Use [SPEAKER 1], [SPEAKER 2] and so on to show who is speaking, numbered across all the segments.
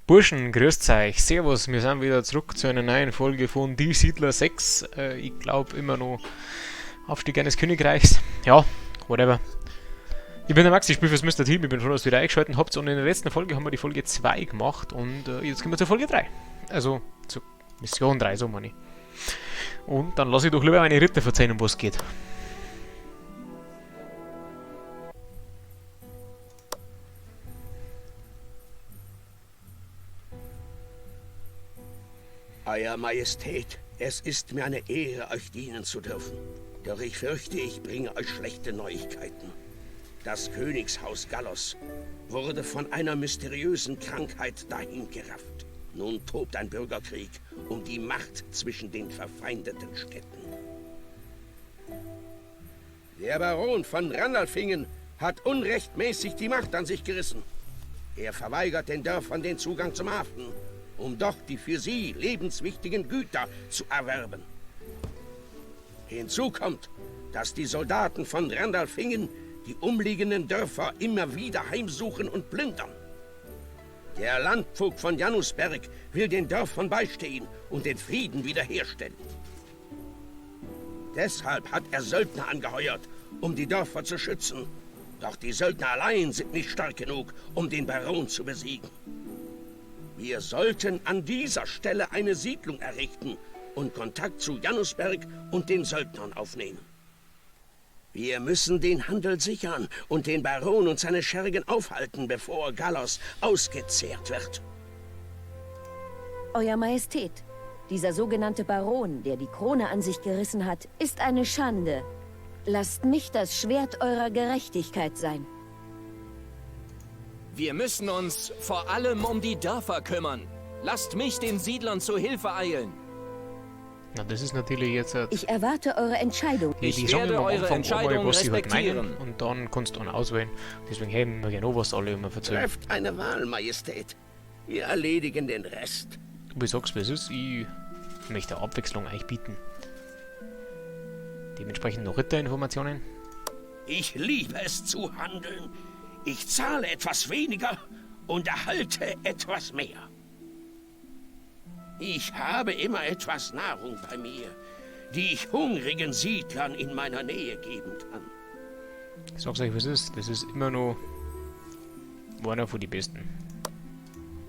[SPEAKER 1] Burschen, grüßt euch, servus, wir sind wieder zurück zu einer neuen Folge von Die Siedler 6. Ich glaube immer noch Aufstieg eines Königreichs. Ja, whatever. Ich bin der Max, ich spiele fürs Mr. Team, ich bin froh, dass ihr wieder eingeschaltet habt. Und in der letzten Folge haben wir die Folge 2 gemacht und jetzt kommen wir zur Folge 3. Also zu Mission 3, so meine ich. Und dann lasse ich doch lieber meine Ritter verzeihen, um was es geht.
[SPEAKER 2] Euer Majestät, es ist mir eine Ehre, euch dienen zu dürfen. Doch ich fürchte, ich bringe euch schlechte Neuigkeiten. Das Königshaus Gallos wurde von einer mysteriösen Krankheit dahingerafft. Nun tobt ein Bürgerkrieg um die Macht zwischen den verfeindeten Städten. Der Baron von Randalfingen hat unrechtmäßig die Macht an sich gerissen. Er verweigert den Dörfern den Zugang zum Hafen, um doch die für sie lebenswichtigen Güter zu erwerben. Hinzu kommt, dass die Soldaten von Randalfingen die umliegenden Dörfer immer wieder heimsuchen und plündern. Der Landvogt von Janusberg will den Dörfern beistehen und den Frieden wiederherstellen. Deshalb hat er Söldner angeheuert, um die Dörfer zu schützen. Doch die Söldner allein sind nicht stark genug, um den Baron zu besiegen. Wir sollten an dieser Stelle eine Siedlung errichten und Kontakt zu Janusberg und den Söldnern aufnehmen. Wir müssen den Handel sichern und den Baron und seine Schergen aufhalten, bevor Gallos ausgezehrt wird.
[SPEAKER 3] Euer Majestät, dieser sogenannte Baron, der die Krone an sich gerissen hat, ist eine Schande. Lasst mich das Schwert eurer Gerechtigkeit sein.
[SPEAKER 4] Wir müssen uns vor allem um die Dörfer kümmern. Lasst mich den Siedlern zu Hilfe eilen.
[SPEAKER 1] Na, das ist natürlich jetzt
[SPEAKER 3] Ich erwarte eure Entscheidung.
[SPEAKER 1] Die
[SPEAKER 4] Ich
[SPEAKER 1] sagen
[SPEAKER 4] werde
[SPEAKER 1] immer am
[SPEAKER 4] eure
[SPEAKER 1] Anfang
[SPEAKER 4] Entscheidung
[SPEAKER 1] einmal, was sie halt meinen,
[SPEAKER 4] respektieren.
[SPEAKER 1] und dann kannst du einen auswählen. Deswegen haben wir genau, was alle immer verzeihen.
[SPEAKER 2] Trefft eine Wahl, Majestät. Wir erledigen den Rest.
[SPEAKER 1] Aber ich sag's, wie es ist, ich möchte Abwechslung eigentlich bieten. Dementsprechend noch Ritterinformationen.
[SPEAKER 2] Ich liebe es zu handeln. Ich zahle etwas weniger und erhalte etwas mehr. Ich habe immer etwas Nahrung bei mir, die ich hungrigen Siedlern in meiner Nähe geben kann.
[SPEAKER 1] Ich sag's euch, was ist. Das ist immer noch einer von den besten.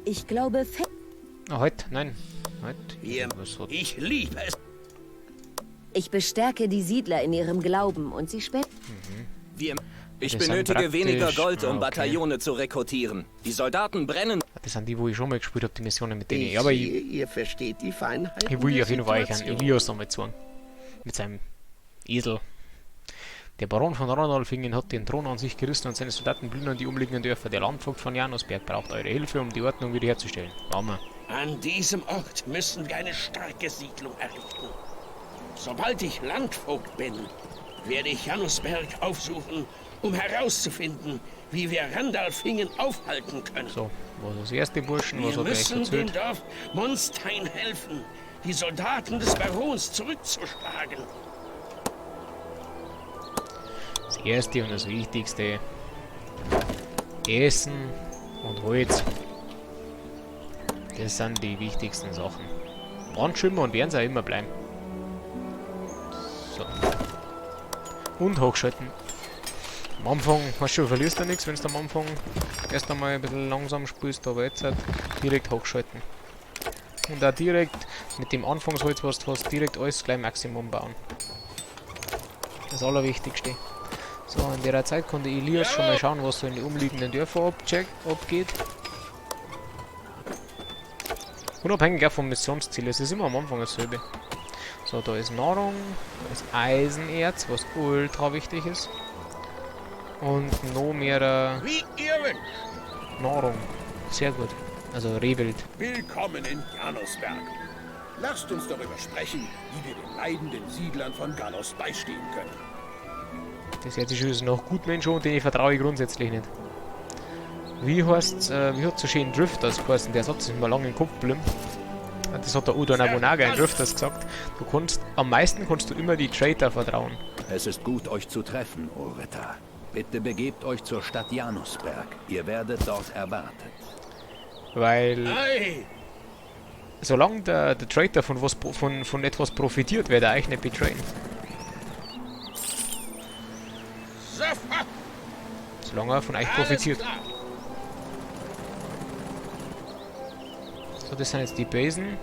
[SPEAKER 3] Ich glaube
[SPEAKER 1] Ah, halt, nein. Halt. Was hat
[SPEAKER 2] Ich liebe es.
[SPEAKER 3] Ich bestärke die Siedler in ihrem Glauben und sie spenden.
[SPEAKER 4] Ich
[SPEAKER 1] Das sind
[SPEAKER 4] benötige weniger
[SPEAKER 1] praktisch
[SPEAKER 4] Gold, um
[SPEAKER 1] Ah, okay.
[SPEAKER 4] Bataillone zu rekrutieren. Die Soldaten brennen.
[SPEAKER 1] Ah, das sind die, wo ich schon mal gespielt hab, die Missionen mit denen.
[SPEAKER 2] Ich
[SPEAKER 1] Ja, aber ich
[SPEAKER 2] sehe, ihr versteht die Feinheiten
[SPEAKER 1] Ich will
[SPEAKER 2] der
[SPEAKER 1] auf jeden Fall einen
[SPEAKER 2] Situation.
[SPEAKER 1] Elias nochmal zeigen. Mit seinem Esel. Der Baron von Randalfingen hat den Thron an sich gerissen und seine Soldaten plündern die umliegenden Dörfer. Der Landvogt von Janusberg braucht eure Hilfe, um die Ordnung wiederherzustellen. Machen wir.
[SPEAKER 2] An diesem Ort müssen wir eine starke Siedlung errichten. Sobald ich Landvogt bin, werde ich Janusberg aufsuchen, um herauszufinden, wie wir Randalfingen aufhalten können.
[SPEAKER 1] So, was ist das erste Burschen? Was
[SPEAKER 2] Wir
[SPEAKER 1] hat er euch
[SPEAKER 2] müssen dem
[SPEAKER 1] erzählt?
[SPEAKER 2] Dorf Monstein helfen, die Soldaten des Barons zurückzuschlagen.
[SPEAKER 1] Das erste und das Wichtigste: Essen und Holz. Das sind die wichtigsten Sachen. Waren schon immer und werden sie auch immer bleiben. So. Und hochschalten. Am Anfang, weißt du, du verlierst ja nichts, wenn du am Anfang erst einmal ein bisschen langsam spielst, aber jetzt halt direkt hochschalten. Und auch direkt mit dem Anfangsholz, was du hast, direkt alles gleich Maximum bauen. Das Allerwichtigste. So, in der Zeit konnte Elias schon mal schauen, was so in den umliegenden Dörfern abgeht. Unabhängig auch vom Missionsziel, es ist immer am Anfang dasselbe. So, da ist Nahrung, da ist Eisenerz, was ultra wichtig ist. Und noch mehr
[SPEAKER 2] Wie ihr wünscht.
[SPEAKER 1] Nahrung. Sehr gut. Also Rehwild.
[SPEAKER 5] Willkommen in Janusberg. Lasst uns darüber sprechen, wie wir den leidenden Siedlern von Gallos beistehen können.
[SPEAKER 1] Das hört sich schon nach Gutmensch an, den ich vertraue ich grundsätzlich nicht. Wie heißt's, wie hat so schön Drifters geheißen? Der Satz ist mir lange im Kopf geblieben. Das hat der Oda Nobunaga in Drifters gesagt. Am meisten kannst du immer die Traitor vertrauen.
[SPEAKER 6] Es ist gut, euch zu treffen, o Ritter. Bitte begebt euch zur Stadt Janusberg. Ihr werdet dort erwartet.
[SPEAKER 1] Weil
[SPEAKER 2] Ei,
[SPEAKER 1] solange der Traitor von etwas profitiert, wird er euch nicht betrayen.
[SPEAKER 2] sofort.
[SPEAKER 1] Solange er von euch
[SPEAKER 2] Alles
[SPEAKER 1] profitiert.
[SPEAKER 2] klar.
[SPEAKER 1] So, das sind jetzt die Basen.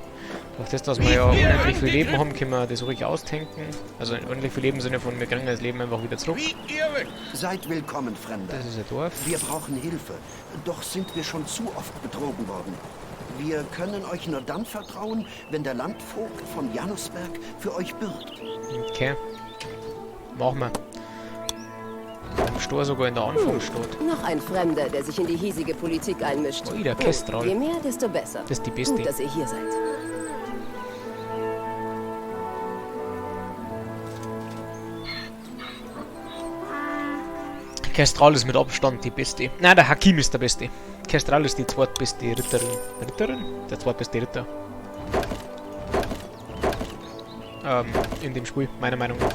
[SPEAKER 1] Durch das, dass wir ja unendlich viel Leben haben, können wir das ruhig austanken. Also unendlich viel Leben im Sinne von, wir kriegen das Leben einfach wieder zurück.
[SPEAKER 2] Wie ihr wünscht.
[SPEAKER 7] Seid willkommen, Fremder.
[SPEAKER 1] Das ist ein Dorf.
[SPEAKER 7] Wir brauchen Hilfe, doch sind wir schon zu oft betrogen worden. Wir können euch nur dann vertrauen, wenn der Landvogt von Janusberg für euch bürgt.
[SPEAKER 1] Okay. Machen wir. Im Stor sogar in der Anfangsstadt.
[SPEAKER 8] Noch ein Fremder, der sich in die hiesige Politik einmischt.
[SPEAKER 1] Ui, der Kestral.
[SPEAKER 8] Je mehr, desto besser.
[SPEAKER 1] Das ist die beste.
[SPEAKER 8] Gut, dass ihr hier seid.
[SPEAKER 1] Kestral ist mit Abstand die beste. Nein, der Hakim ist der beste. Kestral ist die zweitbeste Ritterin. Ritterin? Der zweitbeste Ritter. In dem Spiel, meiner Meinung nach.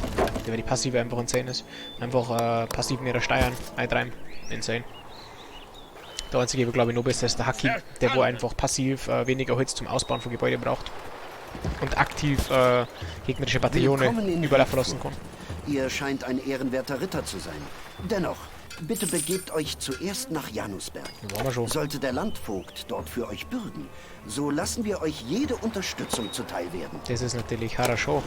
[SPEAKER 1] Der die passive einfach insane ist. Einfach passiv mehrere Steuern eintreiben. Insane. Der einzige, der glaube ich noch besser ist, der Hakim, der wo einfach passiv weniger Holz zum Ausbauen von Gebäuden braucht. Und aktiv gegnerische Bataillone überlaufen lassen kann.
[SPEAKER 7] Ihr scheint ein ehrenwerter Ritter zu sein. Dennoch, bitte begebt euch zuerst nach Janusberg.
[SPEAKER 1] Waren wir schon.
[SPEAKER 7] Sollte der Landvogt dort für euch bürgen, so lassen wir euch jede Unterstützung zuteil werden.
[SPEAKER 1] Das ist natürlich Harascho.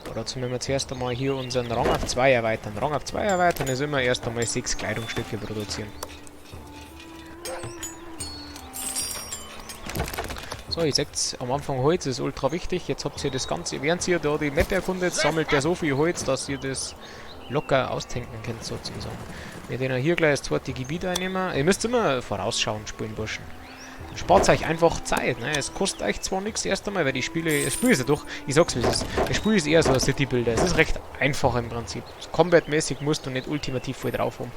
[SPEAKER 1] So, dazu müssen wir zuerst einmal hier unseren Rang auf 2 erweitern. Rang auf 2 erweitern ist immer erst einmal 6 Kleidungsstücke produzieren. So, ihr seht, am Anfang Holz ist ultra wichtig. Jetzt habt ihr das Ganze, während ihr da die Map erkundet, sammelt ihr so viel Holz, dass ihr das locker austanken könnt, sozusagen. Wir werden hier gleich das zweite Gebiet einnehmen. Ihr müsst immer vorausschauen spielen, Burschen. Dann spart euch einfach Zeit, ne? Es kostet euch zwar nichts erst einmal, weil die Spiele, das Spiel ist ja doch, ich sag's wie es ist, das Spiel ist eher so ein City-Builder. Es ist recht einfach im Prinzip. Combat-mäßig musst du nicht ultimativ voll drauf haben.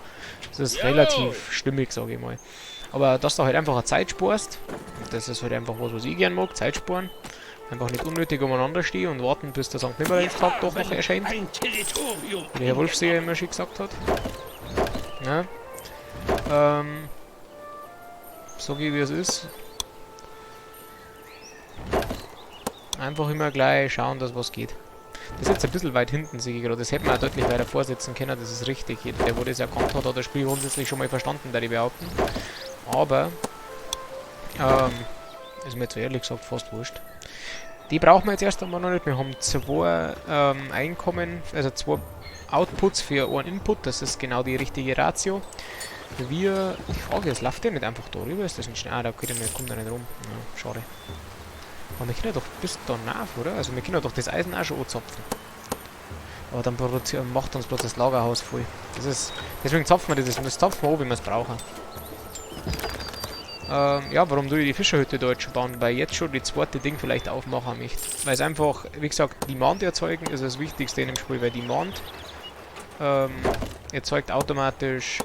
[SPEAKER 1] Das ist relativ stimmig, sag ich mal. Aber dass du halt einfach eine Zeit sparst, und das ist halt einfach was, was ich gern mag, Zeit sparen. Einfach nicht unnötig umeinander stehen und warten, bis der Sankt Nimmerleinstag doch noch erscheint.
[SPEAKER 2] Ein Territorium.
[SPEAKER 1] Wie der Herr Wolfseher immer schon gesagt hat. Ja. Sag ich, wie es ist. Einfach immer gleich schauen, dass was geht. Das ist jetzt ein bisschen weit hinten, sehe ich gerade. Das hätte man auch deutlich weiter vorsetzen können, das ist richtig. Jeder, der wo das erkannt hat, hat das Spiel grundsätzlich schon mal verstanden, da ich behaupten. Aber, ist mir jetzt ehrlich gesagt fast wurscht. Die brauchen wir jetzt erst einmal noch nicht. Wir haben 2 Einkommen, also 2 Outputs für einen Input. Das ist genau die richtige Ratio. Die Frage ist, läuft der nicht einfach da rüber? Ist das nicht schnell? Ah, da geht er nicht, kommt er nicht rum. Ja, schade. Aber wir können doch bis danach, oder? Also wir können doch das Eisen auch schon anzapfen. Aber dann macht uns bloß das Lagerhaus voll. Das ist, deswegen zapfen wir das, und das zapfen wir an, wenn wir es brauchen. Ja, warum tue ich die Fischerhütte da jetzt schon bauen? Weil ich jetzt schon die zweite Ding vielleicht aufmachen möchte. Weil es einfach, wie gesagt, Demand erzeugen ist das Wichtigste in dem Spiel, weil Demand erzeugt automatisch...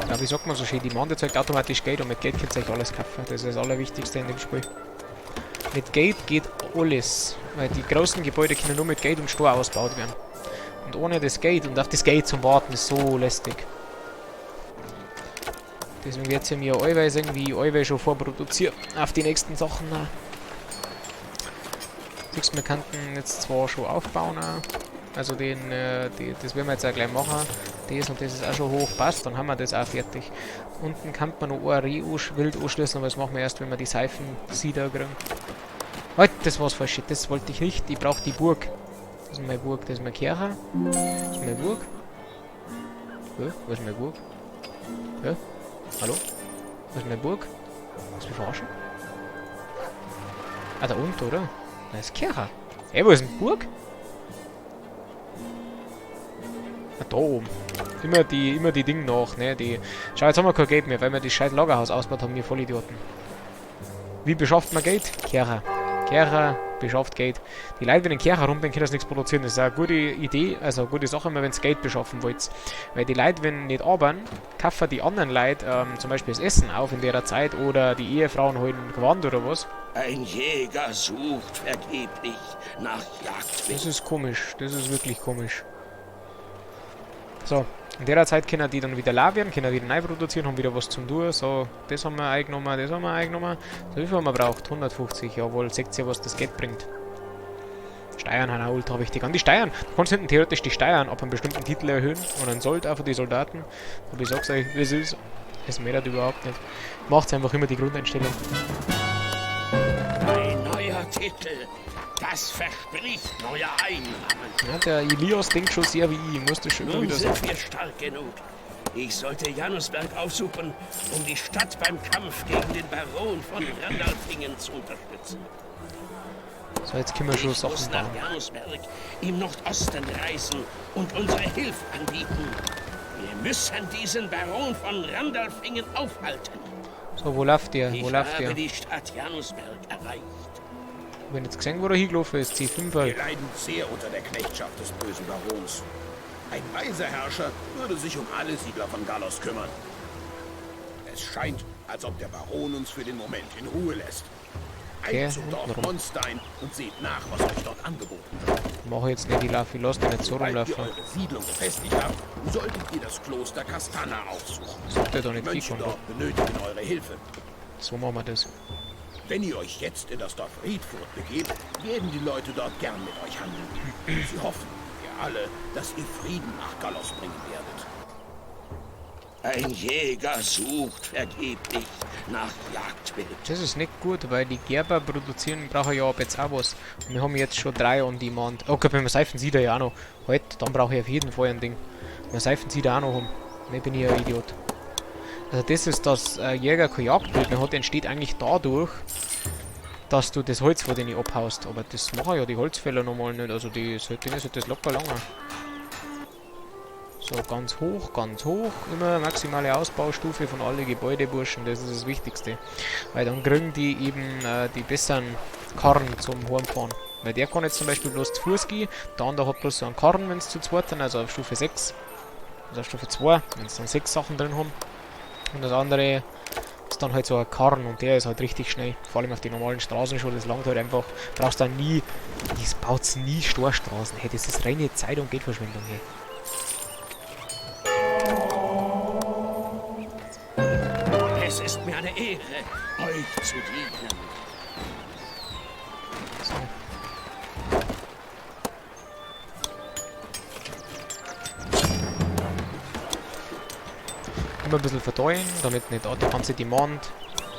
[SPEAKER 1] Ja, wie sagt man so schön? Demand erzeugt automatisch Geld und mit Geld könnt ihr euch alles kaufen. Das ist das Allerwichtigste in dem Spiel. Mit Geld geht alles. Weil die großen Gebäude können nur mit Geld und Stor ausgebaut werden. Und ohne das Geld und auf das Geld zum Warten ist so lästig. Deswegen wird's ja mir allweil sehen, wie ich allweil schon vorproduziere auf die nächsten Sachen. Siehst du, wir könnten jetzt zwar schon aufbauen, auch. Also das werden wir jetzt auch gleich machen. Das und das ist auch schon hoch, passt, dann haben wir das auch fertig. Unten kann man noch ein Reh wild anschließen, aber das machen wir erst, wenn wir die Seifensieder kriegen. Halt, das war's falsch, das wollte ich nicht. Ich brauche die Burg. Das ist meine Burg, das ist meine Kirche. Das ist meine Burg. Hä? Wo ist meine Burg? Hä? Hallo? Wo ist meine Burg? Willst du mich verarschen? Ah, da unten, oder? Da ist Kirche. Ey, wo ist denn die Burg? Ah, da oben. Immer die Dinge nach, ne? Die. Schau, jetzt haben wir kein Geld mehr, weil wir das scheiß Lagerhaus ausgebaut haben, wir Vollidioten. Wie beschafft man Geld? Kirche. Kirche beschafft Geld. Die Leute, wenn in Kirche rumbringen, können das nichts produzieren. Das ist eine gute Idee, also eine gute Sache, wenn ihr Geld beschaffen wollt. Weil die Leute, wenn nicht arbeiten, kaufen die anderen Leute zum Beispiel das Essen auf in der Zeit oder die Ehefrauen holen Gewand oder was.
[SPEAKER 2] Ein Jäger sucht vergeblich nach Jagdwild.
[SPEAKER 1] Das ist komisch, das ist wirklich komisch. So, In der Zeit können die dann wieder leer werden, können wieder neu produzieren, haben wieder was zum tun. So, das haben wir eingenommen, das haben wir eingenommen. So, wie viel haben wir braucht? 150, jawohl, seht ihr, was das Geld bringt. Steuern sind auch ultra wichtig. An die Steuern! Du kannst hinten theoretisch die Steuern ab einem bestimmten Titel erhöhen und dann sollt auch für die Soldaten. Aber ich sag's euch, wie es ist, es mattert überhaupt nicht. Macht's einfach immer die Grundeinstellung.
[SPEAKER 2] Ein neuer Titel. Das verspricht neue Einnahmen.
[SPEAKER 1] Ja, der Elias denkt schon sehr wie ich, muss das schon immer
[SPEAKER 2] Nun
[SPEAKER 1] wieder
[SPEAKER 2] sind
[SPEAKER 1] sagen.
[SPEAKER 2] wir stark genug. Ich sollte Janusberg aufsuchen, um die Stadt beim Kampf gegen den Baron von Randalfingen zu unterstützen.
[SPEAKER 1] So, jetzt können wir schon
[SPEAKER 2] Ich muss
[SPEAKER 1] Sachen
[SPEAKER 2] nach
[SPEAKER 1] bauen.
[SPEAKER 2] Janusberg im Nordosten reisen und unsere Hilfe anbieten. Wir müssen diesen Baron von Randalfingen aufhalten.
[SPEAKER 1] So, wo läuft der? Wo
[SPEAKER 2] Ich
[SPEAKER 1] läuft
[SPEAKER 2] habe
[SPEAKER 1] der?
[SPEAKER 2] die Stadt Janusberg erreicht.
[SPEAKER 1] Ich hab jetzt gesehen, wo er hingelaufen ist. C5
[SPEAKER 5] Wir
[SPEAKER 1] halt.
[SPEAKER 5] leiden sehr unter der Knechtschaft des bösen Barons. Ein weiser Herrscher würde sich um alle Siedler von Galos kümmern. Es scheint, als ob der Baron uns für den Moment in Ruhe lässt.
[SPEAKER 1] Okay,
[SPEAKER 5] Eilt zum Dorf
[SPEAKER 1] untenrum.
[SPEAKER 5] Monstein und seht nach, was euch dort angeboten wird.
[SPEAKER 1] Mach ich jetzt nicht, ich laufe, ich lass den nicht so
[SPEAKER 5] Sobald ihr
[SPEAKER 1] rumlaufen.
[SPEAKER 5] eure Siedlung befestigt habt, solltet ihr das Kloster Castana aufsuchen.
[SPEAKER 1] Sollte da
[SPEAKER 5] Die
[SPEAKER 1] nicht
[SPEAKER 5] Mönche
[SPEAKER 1] hinkommen.
[SPEAKER 5] dort benötigen eure Hilfe.
[SPEAKER 1] So machen wir das.
[SPEAKER 5] Wenn ihr euch jetzt in das Dorf Riedfurt begebt, werden die Leute dort gern mit euch handeln. Sie hoffen, ihr alle, dass ihr Frieden nach Galos bringen werdet.
[SPEAKER 2] Ein Jäger sucht vergeblich nach Jagdwild.
[SPEAKER 1] Das ist nicht gut, weil die Gerber produzieren, brauchen ja ab jetzt auch was. Und wir haben jetzt schon 3 on Demand. Okay, wenn wir Seifensieder ja auch noch. Halt, dann brauche ich auf jeden Fall ein Ding. Wenn wir Seifensieder auch noch haben. Ne, bin ich ja ein Idiot. Also das ist das Jäger kein Jagdwild mehr hat, entsteht eigentlich dadurch, dass du das Holz von denen abhaust. Aber das machen ja die Holzfäller normal nicht. Also die sollten sollte das locker lange. So, ganz hoch, ganz hoch. Immer maximale Ausbaustufe von allen Gebäudeburschen. Das ist das Wichtigste. Weil dann kriegen die eben die besseren Karren zum Heimfahren. Weil der kann jetzt zum Beispiel bloß zu Fuß gehen. Der andere hat bloß so einen Karren, wenn es zu zweit sind, also auf Stufe 6. Also auf Stufe 2, wenn sie dann 6 Sachen drin haben. Und das andere ist dann halt so ein Karren und der ist halt richtig schnell. Vor allem auf die normalen Straßen schon, das langt halt einfach. Brauchst dann nie, das baut's nie Storstraßen. Hey, das ist reine Zeit- und Geldverschwendung, hey.
[SPEAKER 2] Es ist mir eine Ehre, euch zu dienen.
[SPEAKER 1] So. Immer ein bisschen verteilen, damit nicht auch die ganze Demand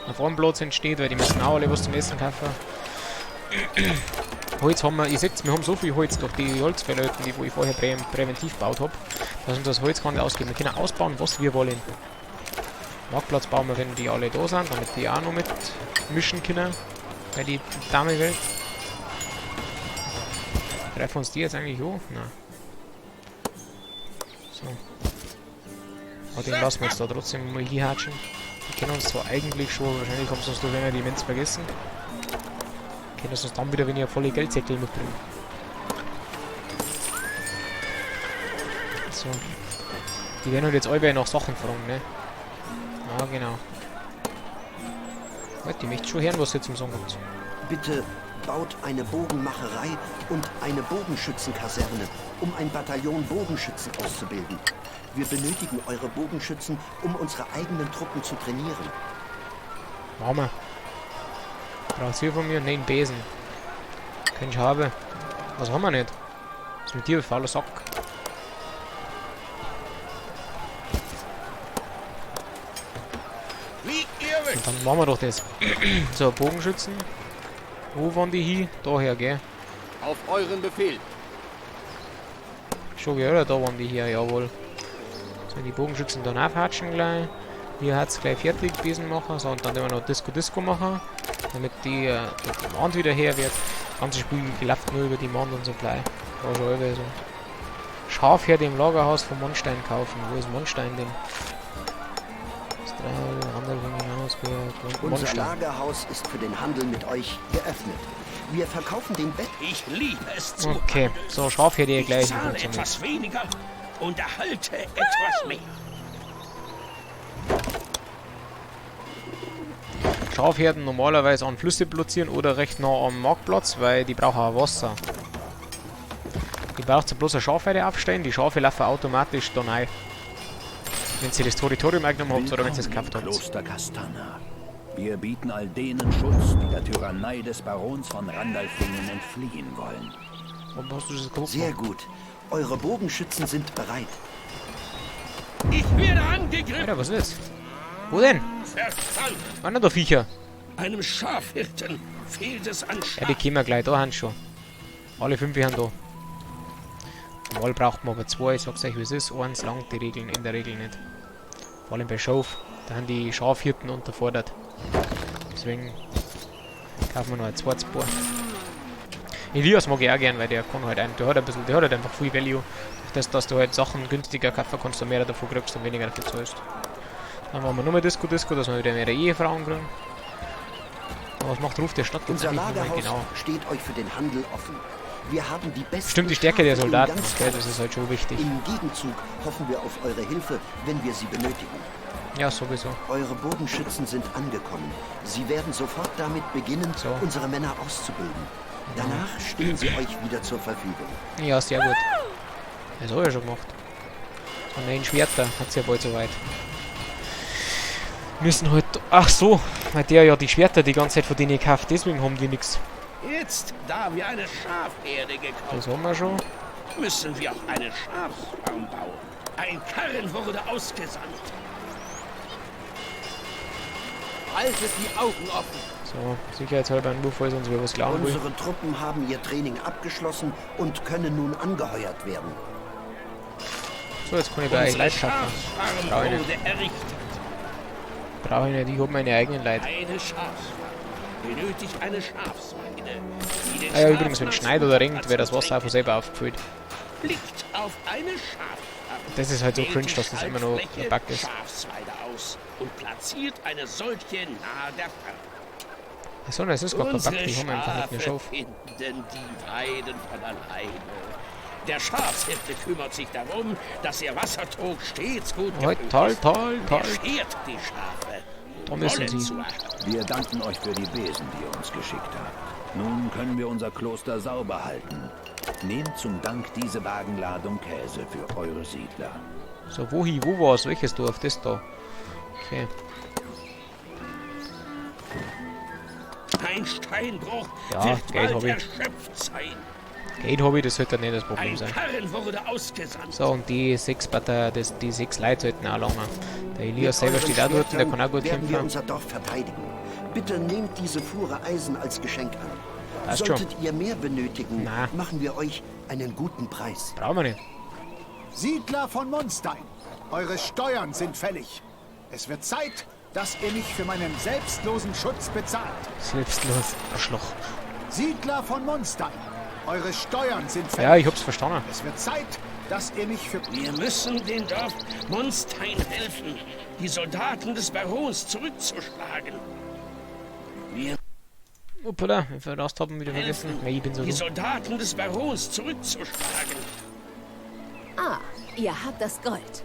[SPEAKER 1] auf einem Platz entsteht, weil die müssen auch alle was zum Essen kaufen. Holz haben wir, ihr seht, wir haben so viel Holz durch die Holzfällerhütten, die wo ich vorher präventiv gebaut hab, dass uns das Holz gar nicht ausgeht. Wir können ausbauen, was wir wollen. Marktplatz bauen wir, wenn die alle da sind, damit die auch noch mitmischen können, weil die Dame will. Greifen uns die jetzt eigentlich an? Nein. So. Aber den lassen wir jetzt da trotzdem mal hinhatschen. Die kennen uns zwar eigentlich schon, aber wahrscheinlich haben sie uns durch einer die Demenz vergessen. Können sie uns dann wieder, wenn ich volle Geldsäckel mitbringe. So. Die werden halt jetzt alle nach Sachen fragen, ne? Ja, genau. Warte, ich möchte schon hören, was ihr zum Sagen habt.
[SPEAKER 7] Bitte baut eine Bogenmacherei und eine Bogenschützenkaserne, um ein Bataillon Bogenschützen auszubilden. Wir benötigen eure Bogenschützen, um unsere eigenen Truppen zu trainieren.
[SPEAKER 1] Machen wir. Braucht ihr von mir? Nein, Besen. Kein Schabe. Was haben wir nicht? Was ist mit dir, fauler Sack? Und dann machen wir doch das. So, Bogenschützen. Wo waren die hin? Daher, gell?
[SPEAKER 9] Auf euren Befehl.
[SPEAKER 1] Schon, gell, oder? Da waren die hier, jawohl. So, die Bogenschützen dann aufhatschen gleich. Hier hat's gleich fertig, Besen machen. So, und dann werden wir noch Disco Disco machen. Damit die der Demand wieder her wird. Das ganze Spiel läuft nur über Demand und Supply. War schon alle so. Schafherde im Lagerhaus von Monstein kaufen. Wo ist Monstein denn?
[SPEAKER 7] Unser
[SPEAKER 1] Monstein.
[SPEAKER 7] Lagerhaus ist für den Handel mit euch geöffnet. Wir verkaufen den Bett.
[SPEAKER 2] Ich liebe es zu
[SPEAKER 1] Okay,
[SPEAKER 2] handeln.
[SPEAKER 1] so Schafherde
[SPEAKER 2] Ich
[SPEAKER 1] gleich.
[SPEAKER 2] zahle etwas weniger und erhalte etwas mehr.
[SPEAKER 1] Schafherden normalerweise an Flüsse platzieren oder recht nah am Marktplatz, weil die brauchen auch Wasser. Die braucht bloß eine Schafherde aufstellen, die Schafe laufen automatisch da rein. Wenn ihr das Territorium eingenommen habt oder wenn ihr es gekauft habt.
[SPEAKER 6] Kloster Castana. Wir bieten all denen Schutz, die der Tyrannei des Barons von Randalfingen entfliehen wollen.
[SPEAKER 1] Warum hast du das kaputt
[SPEAKER 7] Sehr gut. Eure Bogenschützen sind bereit.
[SPEAKER 2] Ich werde angegriffen.
[SPEAKER 1] Alter, was ist? Wo denn?
[SPEAKER 2] Verstanden.
[SPEAKER 1] Einer der Viecher.
[SPEAKER 2] Einem Schafhirten fehlt es an
[SPEAKER 1] Ja, die kommen gleich da haben schon. Alle 5 haben da. Normal braucht man aber 2, ich sag's euch wie es ist. Eins langt die Regeln in der Regel nicht. Vor allem bei Schaf. Da haben die Schafhirten unterfordert. Deswegen kaufen wir noch ein zweites Paar. Elias mag ich auch gern, weil der kann halt ein, der hat ein bisschen, der hat halt einfach viel Value. Durch das, dass du halt Sachen günstiger kaufen kannst und mehr davon kriegst und weniger dafür zahlst. Dann machen wir nochmal Disco Disco, dass wir wieder mehr Ehefrauen kriegen. Aber was macht Ruf der Stadt jetzt
[SPEAKER 7] Unser
[SPEAKER 1] eigentlich nochmal
[SPEAKER 7] Lagerhaus
[SPEAKER 1] genau?
[SPEAKER 7] steht euch für den Handel offen. Wir haben die besten
[SPEAKER 1] Stimmt, die Stärke der
[SPEAKER 7] Schafe in
[SPEAKER 1] Soldaten,
[SPEAKER 7] ganz
[SPEAKER 1] okay, das ist halt schon wichtig.
[SPEAKER 7] Im Gegenzug hoffen wir auf eure Hilfe, wenn wir sie benötigen.
[SPEAKER 1] Ja, sowieso.
[SPEAKER 7] Eure Bogenschützen sind angekommen. Sie werden sofort damit beginnen,
[SPEAKER 1] So.
[SPEAKER 7] unsere Männer auszubilden. Danach stehen sie euch wieder zur Verfügung.
[SPEAKER 1] Ja, sehr gut. Das habe ich ja schon gemacht. So, nein, Schwerter hat's ja bald soweit. Müssen halt. Ach so, weil der ja die Schwerter die ganze Zeit von denen gekauft, deswegen haben die nix.
[SPEAKER 2] Jetzt, da wir eine Schafherde gekauft
[SPEAKER 1] Das haben wir schon.
[SPEAKER 2] müssen wir auch eine Schafsfarm bauen. Ein Karren wurde ausgesandt.
[SPEAKER 9] Haltet die Augen offen.
[SPEAKER 1] So, sicherheitshalber ein Wurf, falls uns wer was klauen will.
[SPEAKER 7] Unsere Truppen haben ihr Training abgeschlossen und können nun angeheuert werden.
[SPEAKER 1] So, jetzt kann ich bei euch
[SPEAKER 2] Unsere
[SPEAKER 1] Leute kaufen.
[SPEAKER 2] Schafsfarm
[SPEAKER 1] Brauche ich nicht.
[SPEAKER 2] wurde errichtet.
[SPEAKER 1] Brauche ich nicht, ich hab meine eigenen Leute.
[SPEAKER 2] Eine Schafsfarm benötigt eine Schafsweide, die den
[SPEAKER 1] Ah ja, übrigens, wenn es
[SPEAKER 2] Schafmassen
[SPEAKER 1] schneit oder regnet, wird das
[SPEAKER 2] zu
[SPEAKER 1] Wasser auch von selber aufgefüllt.
[SPEAKER 2] Blickt auf eine Schafsfarm.
[SPEAKER 1] Das ist halt so
[SPEAKER 2] Wählt
[SPEAKER 1] cringe,
[SPEAKER 2] die
[SPEAKER 1] dass das immer noch
[SPEAKER 2] Schaltfläche
[SPEAKER 1] ein Bug ist.
[SPEAKER 2] Schafsweide aus und platziert eine solche nahe der Farm.
[SPEAKER 1] Achso, das ist gar kein Bug,
[SPEAKER 2] Unsere
[SPEAKER 1] die haben einfach nicht mehr
[SPEAKER 2] Schafe
[SPEAKER 1] Schaf.
[SPEAKER 2] finden die Weiden von alleine. Der Schafshirte kümmert sich darum, dass ihr Wassertrog stets gut
[SPEAKER 1] Halt,
[SPEAKER 2] gefüllt
[SPEAKER 1] halt,
[SPEAKER 2] ist.
[SPEAKER 1] halt,
[SPEAKER 2] Er
[SPEAKER 1] halt.
[SPEAKER 2] schert die Schafe,
[SPEAKER 1] Da
[SPEAKER 2] um
[SPEAKER 1] müssen
[SPEAKER 2] Wolle
[SPEAKER 1] sie.
[SPEAKER 2] zu erhalten.
[SPEAKER 6] Wir danken euch für die Besen, die ihr uns geschickt habt. Nun können wir unser Kloster sauber halten. Nehmt zum Dank diese Wagenladung Käse für eure Siedler.
[SPEAKER 1] So, wohin, wo war's? Welches Dorf? Das da. Okay.
[SPEAKER 2] Ein Steinbruch
[SPEAKER 1] Ja,
[SPEAKER 2] wird
[SPEAKER 1] Geld
[SPEAKER 2] bald
[SPEAKER 1] hab ich.
[SPEAKER 2] erschöpft sein.
[SPEAKER 1] Geld habe ich, das sollte nicht das Problem
[SPEAKER 2] Ein
[SPEAKER 1] sein.
[SPEAKER 2] Karren wurde ausgesandt.
[SPEAKER 1] So, und die 6 Batter, das, die 6 Leute sollten auch lange. Der Elias
[SPEAKER 7] Mit
[SPEAKER 1] selber
[SPEAKER 7] euren
[SPEAKER 1] steht auch dort, der kann auch gut
[SPEAKER 7] Schwertern werden wir
[SPEAKER 1] kämpfen.
[SPEAKER 7] unser Dorf verteidigen. Bitte nehmt diese Fuhre Eisen als Geschenk an.
[SPEAKER 1] Passt schon.
[SPEAKER 7] Solltet ihr mehr benötigen,
[SPEAKER 1] Na.
[SPEAKER 7] machen wir euch einen guten Preis.
[SPEAKER 1] Brauchen wir nicht.
[SPEAKER 10] Siedler von Monstein, eure Steuern sind fällig. Es wird Zeit, dass ihr mich für meinen selbstlosen Schutz bezahlt.
[SPEAKER 1] Selbstlos. Arschloch.
[SPEAKER 10] Siedler von Monstein, eure Steuern sind fällig.
[SPEAKER 1] Ja, ich hab's verstanden.
[SPEAKER 10] Es wird Zeit, dass ihr mich für...
[SPEAKER 2] Wir müssen dem Dorf Monstein helfen, die Soldaten des Barons zurückzuschlagen. Wir
[SPEAKER 1] Hoppala, wenn wir das haben, wieder vergessen.
[SPEAKER 2] helfen,
[SPEAKER 1] Ja, ich bin so
[SPEAKER 2] die
[SPEAKER 1] dumm.
[SPEAKER 2] Soldaten des Barons zurückzuschlagen.
[SPEAKER 8] Ah, ihr habt das Gold.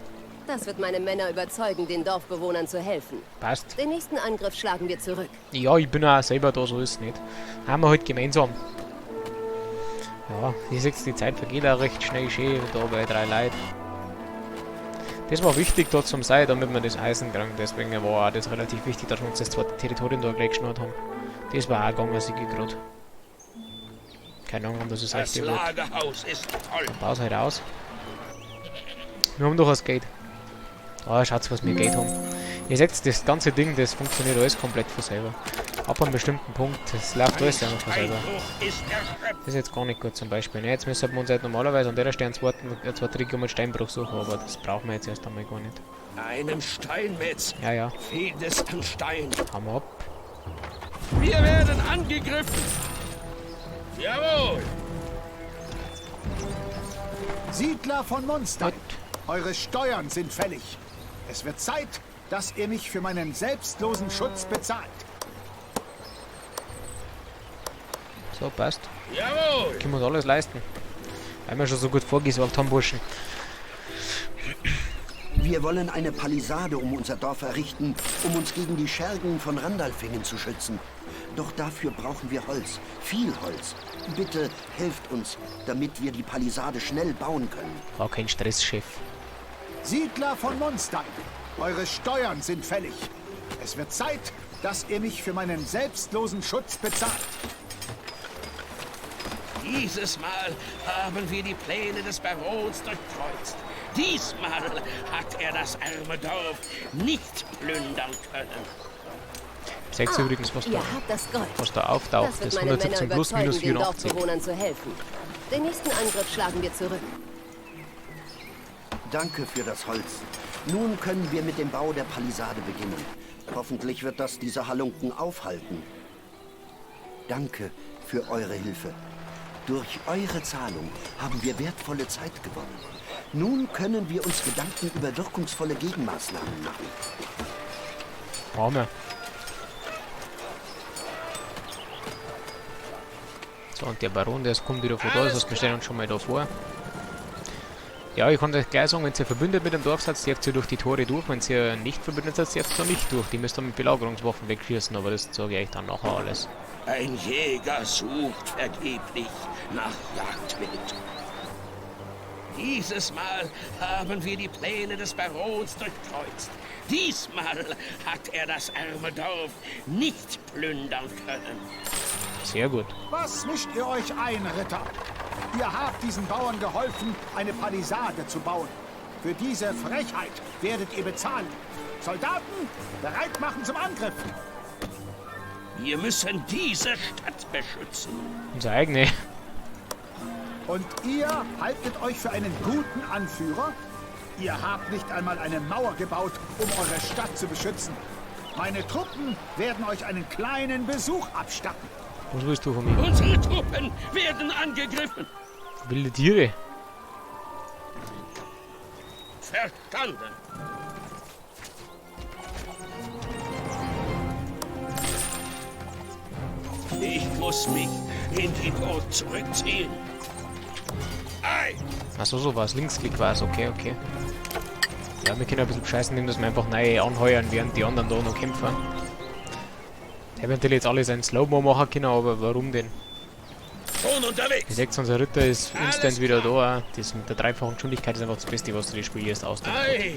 [SPEAKER 8] Das wird meine Männer überzeugen, den Dorfbewohnern zu helfen.
[SPEAKER 1] Passt.
[SPEAKER 8] Den nächsten Angriff schlagen wir zurück.
[SPEAKER 1] Ja, ich bin auch selber da, so ist es nicht. Haben wir halt gemeinsam. Ja, ihr seht, die Zeit vergeht auch recht schnell schön da bei 3 Leuten. Das war wichtig da zum sein, damit wir das Eisen kriegen. Deswegen war auch das relativ wichtig, dass wir uns das zweite Territorium da gleich geschnurrt haben. Das war auch gegangen, sehe ich grad. Keine Ahnung, ob das das
[SPEAKER 2] Das
[SPEAKER 1] rechte wird.
[SPEAKER 2] Lagerhaus ist voll.
[SPEAKER 1] Bau's halt aus. Wir haben doch das Geld. Ah, schaut, was wir Geld haben. Ihr seht, das ganze Ding, das funktioniert alles komplett von selber. Ab einem bestimmten Punkt, das läuft alles einfach von selber.
[SPEAKER 2] Steinbruch ist erschöpft.
[SPEAKER 1] Das ist jetzt gar nicht gut zum Beispiel. Ne, jetzt müssen wir uns halt normalerweise an der Stelle einen zweiten Region mit Steinbruch suchen, aber das brauchen wir jetzt erst einmal gar nicht.
[SPEAKER 2] Einem Steinmetz
[SPEAKER 1] Ja, ja.
[SPEAKER 2] fehlt es an Stein.
[SPEAKER 1] Hauen wir ab.
[SPEAKER 2] Wir werden angegriffen. Jawohl.
[SPEAKER 10] Siedler von Monstein, eure Steuern sind fällig. Es wird Zeit, dass ihr mich für meinen selbstlosen Schutz bezahlt.
[SPEAKER 1] So, passt.
[SPEAKER 2] Jawohl.
[SPEAKER 1] Können wir uns alles leisten. Weil wir schon so gut vorgesorgt haben, Burschen.
[SPEAKER 7] Wir wollen eine Palisade um unser Dorf errichten, um uns gegen die Schergen von Randalfingen zu schützen. Doch dafür brauchen wir Holz, viel Holz. Bitte helft uns, damit wir die Palisade schnell bauen können.
[SPEAKER 1] War kein Stress, Chef.
[SPEAKER 10] Siedler von Monstein, eure Steuern sind fällig. Es wird Zeit, dass ihr mich für meinen selbstlosen Schutz bezahlt.
[SPEAKER 2] Dieses Mal haben wir die Pläne des Barons durchkreuzt. Diesmal hat er das arme Dorf nicht plündern können.
[SPEAKER 1] Seht ihr übrigens, was
[SPEAKER 8] Ihr
[SPEAKER 1] da,
[SPEAKER 8] habt das Gold.
[SPEAKER 1] was da auftaucht.
[SPEAKER 8] Das wird
[SPEAKER 1] Das
[SPEAKER 8] meine Männer
[SPEAKER 1] 117 plus minus
[SPEAKER 8] überzeugen, den
[SPEAKER 1] 84.
[SPEAKER 8] Dorfbewohnern zu helfen. Den nächsten Angriff schlagen wir zurück.
[SPEAKER 7] Danke für das Holz. Nun können wir mit dem Bau der Palisade beginnen. Hoffentlich wird das diese Halunken aufhalten. Danke für eure Hilfe. Durch eure Zahlung haben wir wertvolle Zeit gewonnen. Nun können wir uns Gedanken über wirkungsvolle Gegenmaßnahmen machen.
[SPEAKER 1] Brauchen wir. So, und der Baron, der kommt wieder von da, das heißt, wir stellen uns schon mal da vor. Ja, ich kann euch gleich sagen, wenn ihr verbündet mit dem Dorf seid, dürft ihr durch die Tore durch. Wenn ihr nicht verbündet seid, dürft ihr nicht durch. Die müsst ihr mit Belagerungswaffen wegschießen, aber das sage ich euch dann nachher alles.
[SPEAKER 2] Ein Jäger sucht vergeblich nach Jagdwild. Dieses Mal haben wir die Pläne des Barons durchkreuzt. Diesmal hat er das arme Dorf nicht plündern können.
[SPEAKER 1] Sehr gut.
[SPEAKER 10] Was mischt ihr euch ein, Ritter? Ihr habt diesen Bauern geholfen, eine Palisade zu bauen. Für diese Frechheit werdet ihr bezahlen. Soldaten, bereit machen zum Angriff.
[SPEAKER 2] Wir müssen diese Stadt beschützen.
[SPEAKER 1] Unsere eigene.
[SPEAKER 10] Und ihr haltet euch für einen guten Anführer? Ihr habt nicht einmal eine Mauer gebaut, um eure Stadt zu beschützen. Meine Truppen werden euch einen kleinen Besuch abstatten.
[SPEAKER 1] Was willst du von mir?
[SPEAKER 2] Unsere Truppen werden angegriffen.
[SPEAKER 1] Wilde Tiere.
[SPEAKER 2] Verstanden. Ich muss mich in die Burg zurückziehen. Ei!
[SPEAKER 1] Achso, so war es. Linksklick war es. Okay, okay. Ja, wir können ein bisschen bescheißen, indem dass wir einfach neue anheuern, während die anderen da noch kämpfen. Ich hätte natürlich jetzt alles ein Slow-Mo machen können, aber warum denn?
[SPEAKER 2] Schon unterwegs.
[SPEAKER 1] Ihr seht, unser Ritter ist
[SPEAKER 2] Alles
[SPEAKER 1] instant wieder da. Das mit der dreifachen Geschwindigkeit ist einfach das Beste, was du das Spiel erst ausdenkt.
[SPEAKER 2] Ei!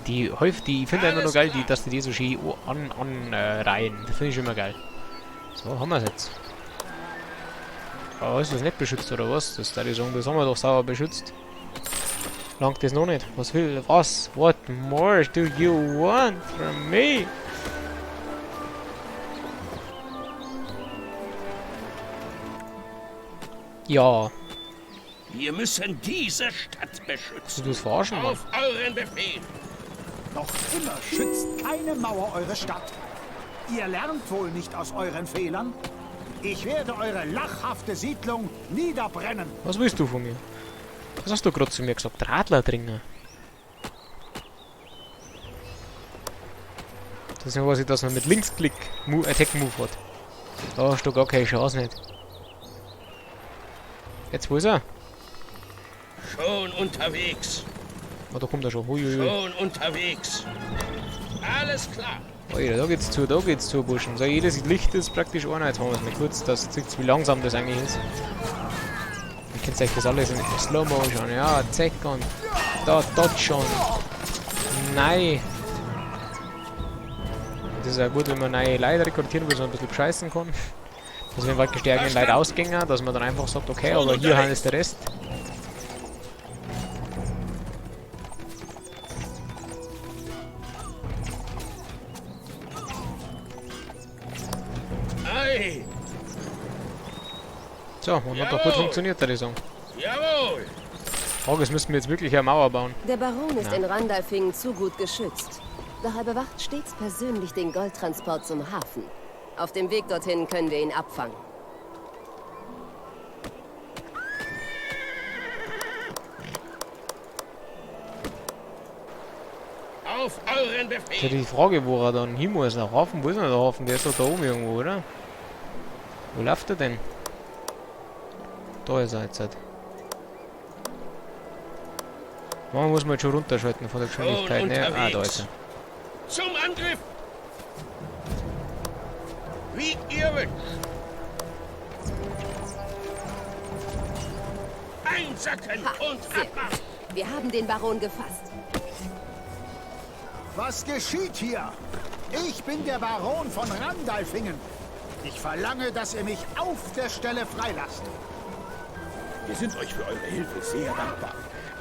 [SPEAKER 1] Die häuft, die, ich finde einfach nur
[SPEAKER 2] Alles
[SPEAKER 1] geil,
[SPEAKER 2] klar.
[SPEAKER 1] dass die so schön anreihen. Das finde ich immer geil. So, haben wir es jetzt. Aber ist das nicht beschützt oder was? Das da die sagen, das haben wir doch sauber beschützt. Langt das noch nicht? Was will, was? What more do you want from me? Ja.
[SPEAKER 2] Wir müssen diese Stadt beschützen.
[SPEAKER 1] Du willst verarschen, Mann.
[SPEAKER 2] Auf euren Befehl.
[SPEAKER 10] Noch immer schützt keine Mauer eure Stadt. Ihr lernt wohl nicht aus euren Fehlern. Ich werde eure lachhafte Siedlung niederbrennen.
[SPEAKER 1] Was willst du von mir? Was hast du gerade zu mir gesagt? Radler trinken. Das ist ja was ich, dass man mit Linksklick Attack Move hat. Da hast du gar keine Chance nicht. Jetzt, wo ist er?
[SPEAKER 2] Schon unterwegs.
[SPEAKER 1] Oh, da kommt er schon. Huiuiui.
[SPEAKER 2] Schon unterwegs. Alles klar.
[SPEAKER 1] Alter, da geht's zu, Burschen. So, jedes Licht ist praktisch einer. Jetzt machen wir es mal kurz, dass ihr seht, wie langsam das eigentlich ist. Ihr könnt euch das alles in Slow-Mo anschauen. Ja, zack und da, dort schon. Nein. Das ist ja gut, wenn man neue Leute rekrutieren, wo man ein bisschen bescheißen kann. Dass wenn praktisch die eigenen Leute ausgängen, dass man dann einfach sagt, okay, aber hier ist der Rest.
[SPEAKER 2] Ei.
[SPEAKER 1] So, und hat doch gut funktioniert, der Song.
[SPEAKER 2] Jawohl!
[SPEAKER 1] Frage ist, müssen wir jetzt wirklich eine Mauer bauen?
[SPEAKER 8] Der Baron ist
[SPEAKER 1] Na.
[SPEAKER 8] in Randalfingen zu gut geschützt. Doch er bewacht stets persönlich den Goldtransport zum Hafen. Auf dem Weg dorthin können wir ihn abfangen.
[SPEAKER 2] Auf euren
[SPEAKER 1] Das ist
[SPEAKER 2] Befehl!
[SPEAKER 1] ja die Frage, wo er dann hin muss. Nach Hafen? Wo ist denn der Hafen? Der ist doch da oben irgendwo, oder? Wo läuft er denn? Da ist er jetzt. Halt. Man muss man jetzt schon runterschalten von der Geschwindigkeit,
[SPEAKER 2] Schon
[SPEAKER 1] ne? Ah, da
[SPEAKER 2] unterwegs.
[SPEAKER 1] ist er.
[SPEAKER 2] Zum Angriff! Wie ihr wünscht! Einsacken
[SPEAKER 8] Ha,
[SPEAKER 2] und
[SPEAKER 8] sehr
[SPEAKER 2] Abmarsch!
[SPEAKER 8] gut. Wir haben den Baron gefasst.
[SPEAKER 10] Was geschieht hier? Ich bin der Baron von Randalfingen. Ich verlange, dass ihr mich auf der Stelle freilasst.
[SPEAKER 5] Wir sind euch für eure Hilfe sehr dankbar.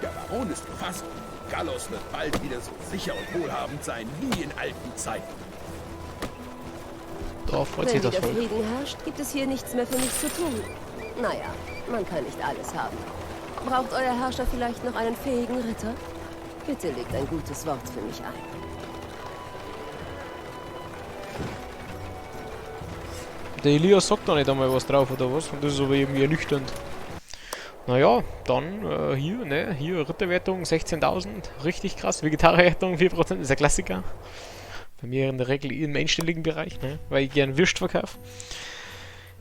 [SPEAKER 5] Der Baron ist gefasst. Gallos wird bald wieder so sicher und wohlhabend sein wie in alten Zeiten.
[SPEAKER 1] Da freut
[SPEAKER 8] Wenn
[SPEAKER 1] sich das
[SPEAKER 8] wieder
[SPEAKER 1] Volk.
[SPEAKER 8] Frieden herrscht, gibt es hier nichts mehr für mich zu tun. Naja, man kann nicht alles haben. Braucht euer Herrscher vielleicht noch einen fähigen Ritter? Bitte legt ein gutes Wort für mich ein.
[SPEAKER 1] Der Elias sagt da nicht einmal was drauf oder was? Und das ist aber irgendwie ernüchternd. Naja, dann hier, ne? Hier Ritterwertung 16.000, richtig krass. Vegetarierwertung 4%, ist ein Klassiker. Bei mir in der Regel im einstelligen Bereich, ne? Weil ich gern Würst verkaufe.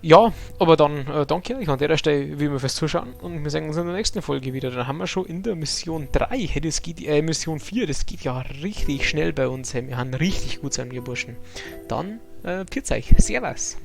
[SPEAKER 1] Ja, aber dann danke euch an der Stelle wie immer fürs Zuschauen und wir sehen uns in der nächsten Folge wieder. Dann haben wir schon in der Mission 3, hey, das geht, Mission 4, das geht ja richtig schnell bei uns. Hey, wir haben richtig gut sein, wir Burschen. Dann, pfiat euch. Servus.